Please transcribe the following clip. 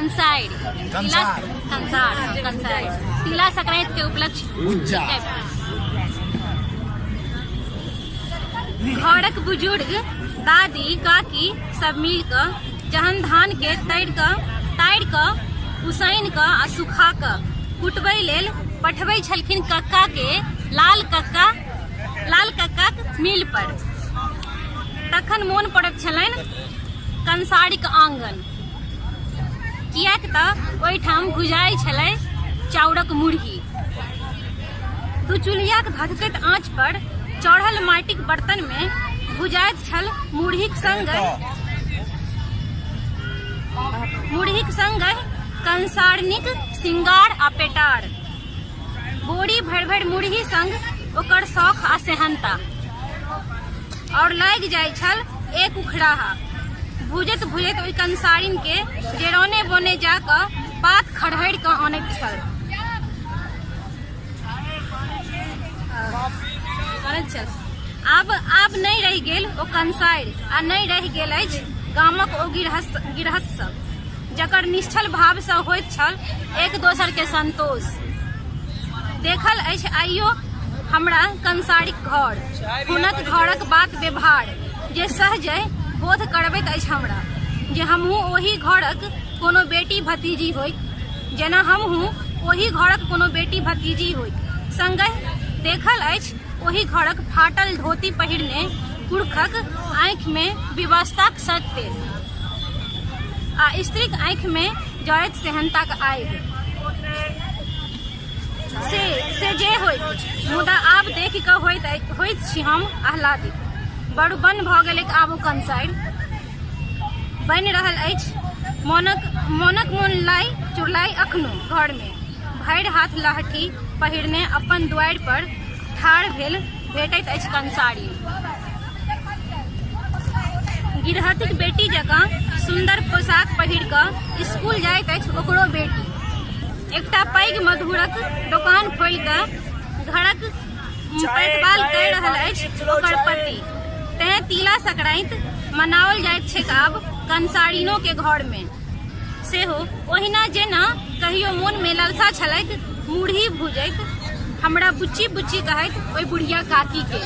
कंसारि तिला कंसार। कंसार कंसार तिला संक्रांति के उपलक्ष्य भुज्जा। घरक बुजुर्ग दादी काकी सब मिल कऽ जहन धान के तैर कऽ तारि कऽ उसैन कऽ आ सुखा कऽ कुटबै लेल पठबै छलखिन कक्का के लाल कक्का लाल कक्काक मिल पर तखन मोन पड़ैत छलनि कंसारीक आंगन किएक तऽ ओहिठाम भुजाइ छलै चाउरक मुरही दू चुल्हियाक धधकैत आँच पर चढ़ल माटिक बर्तन मे भुजाइत छल मुरहीक संग मुरहीक संग कंसारनीक सिंगार आ पेटार बोरी भरि भरि मुरही संग ओकर शौख आ सेहनता और लागि जाइ छल एक उखड़ाहा भुजैत भुजैत ओहि कंसारिन के डेरौने बोने जा कऽ पात खड़हरि कऽ अनैत छल अनैत छल आब आब नहि रहि गेल ओ कंसारि आ नहि रहि गेल अछि गामक ओ गिरहस्थ गिरहस्थ सब जकर निश्चल भावसँ होइत छल एक दोसर के संतोष देखल अछि आइयो हमरा कंसारिक घर हुनक घरक बात व्यवहार जे सहजै बोध करबैत अछि हमरा जे हमहूँ ओहि घरक कोनो बेटी भतीजी होइत जेना हमहूँ ओहि घरक कोनो बेटी भतीजी होइत संगहि देखल अछि ओहि घरक फाटल धोती पहिरने पुरखक आँखिमे विवशताक सत्य आ स्त्रीक आँखिमे जरैत सेहन्ताक आगि से से जे होइत मुदा आब देखि कऽ होइत होइत छी हम आह्लादित बड़ बन्न भऽ गेलैक आब ओ कंसारि बनि रहल अछि मोनक मोनक मोन लाई चुरलाई अखनो घरमे भरि हाथ लहठी पहिरने अपन दुआरि पर ठाढ़ भेल भेटैत अछि कंसारी गिरहथीक बेटी जकाँ सुन्दर पोशाक पहिर कऽ स्कूल जाइत अछि ओकरो बेटी एकटा पैघ मधुरक दोकान खोलि कऽ घरक पैतबाल करि रहल अछि ओकर पति तेँ तिला संक्रांति मनाओल जाइत छैक आब कंसारिनो के घरमे सेहो ओहिना जेना कहियो मोनमे ललसा छलैक मुरही भुजैत हमरा बुच्ची बुच्ची कहैत ओहि बुढ़िया काकीके।